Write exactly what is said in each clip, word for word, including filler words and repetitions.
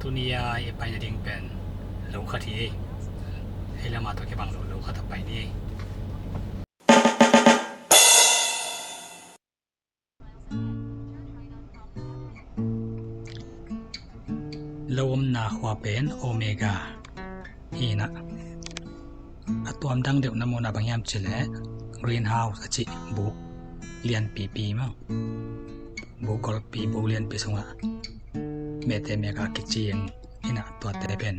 Tuni a i paina ding pen lo khat hi. Ei lam a tawh kibang lo lo khat a pai ni. Lo omna khua pen Omega hi in ah, a tuam dang deuhna mun ah bang hiam cih leh greenhouse a cih buk lianpipi maw, buk golpi, buk lianpi sungah mehte mega kicing in ah, tuate pen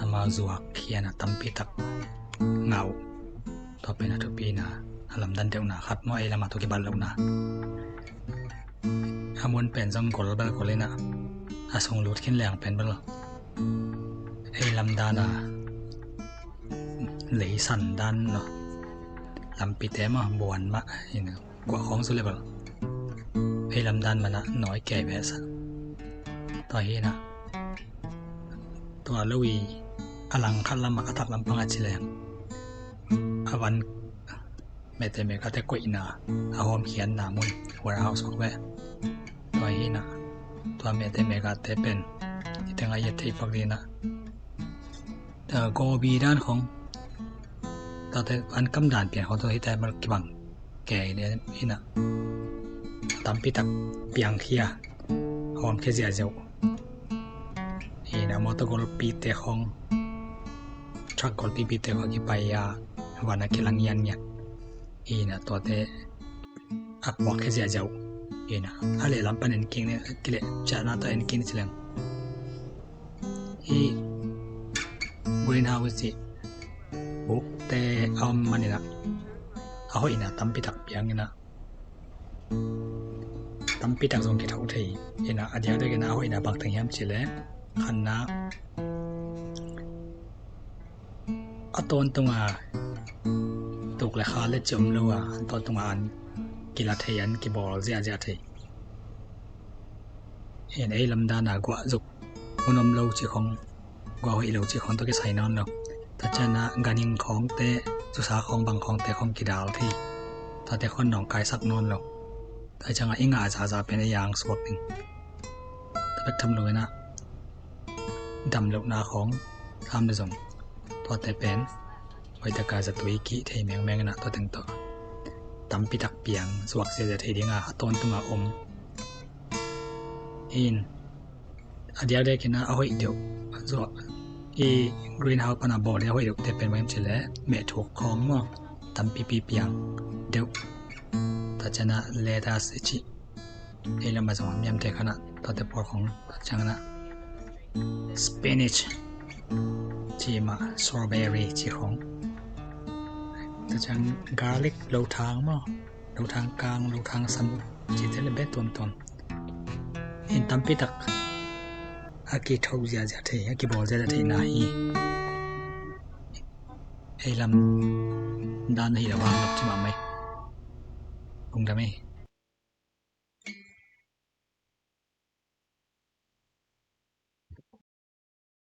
amau zuak khian a tampi tak ngah uh. Tua pen a thupi in ah, a lamdang deuhna khat maw, ei lam a tawh kibat lohna. A mun pen zong gol bel gol in ah, a sung lut khin leng pen bel ei lam dan a leisan dan lo, lampite maw buan mah in ah, guah khawng zu le bel ei lam dan man ah nawi kei ve sa. Tua hi in ah, tua lo i a langkhat lam ah, a thak lampang a ci leng a van, mehte megate koihna, a hawmkhiatna mun, warehouse khawng ve. Tua hi in ah, tua mehte megate pen i teng a i et thei pak ding in ah, tua gobi dan khawng, tuate an kam dan pian khawng tua hi ta bel kibang kei ding in ah, tampi tak piangkhia, hawmkhia ziahziah uh. Hi in ah, motor golpite khawng, truck golpipite khawng kipai a, van a kilang ngiatngiat. Hi in ah, tuate a puakkhia ziahziah uh. Hi in ah, a lehlam pan en kik ni, kileh ciahna tawh en kik ni ci leng, hih greenhouse cih bukte a om man in ah, a hoihna tampi tak piang in ah, tampi tak zong kithoh thei in ah, a diakdiak in ah a hoihna bang teng hiam cih leh, khatna, a tawntung a tuk le kha le ci om lo a, a tawntung a an kila thei, an kibawl ziahziah thei. Hi in ah, ei lam dan a guah zuk hun om lo cih khawng, guah hoih lo cih khawng tawh kisai nawn lo. Tua ciang a ganhing khawngte, zusa khawng bang khawngte khawng kidal thei. Tuate khawng nawngkaisak nawn lo. Tua ciang a i ngah zahzah pen ei ang suak ding. Tua bek tham lo in ah, damlohna khawng tham le zong, tuate pen hoih tak a zatui kih thei mengmeng in ah, tua teng tawh tampi tak piang, zuak ziahziah thei ding a, a tawntung a om. Hi in, a diakdiak in ah a hoih deuh, zuak, i greenhouse pan a bawl ding a hoih deuhte pen bang hiam cih leh mehthuk khawng maw, tampipi piang deuh. Tua ciang a lettuce i cih, ei lam a zong a miamte khan ah, tuate pawl khawng, tua ciang a spinach cih mah, strawberry cih khawng. Tua ciang garlic, lothang maw, lothang kang, lothang sam cihte le bek tuamtuam. Hi in, tampi tak a kithoh ziahziah thei, a kibawl ziahziah theihna hi. Ei lam dan ahi lo hang, lawp ci mahmah ei. Lungdam ei.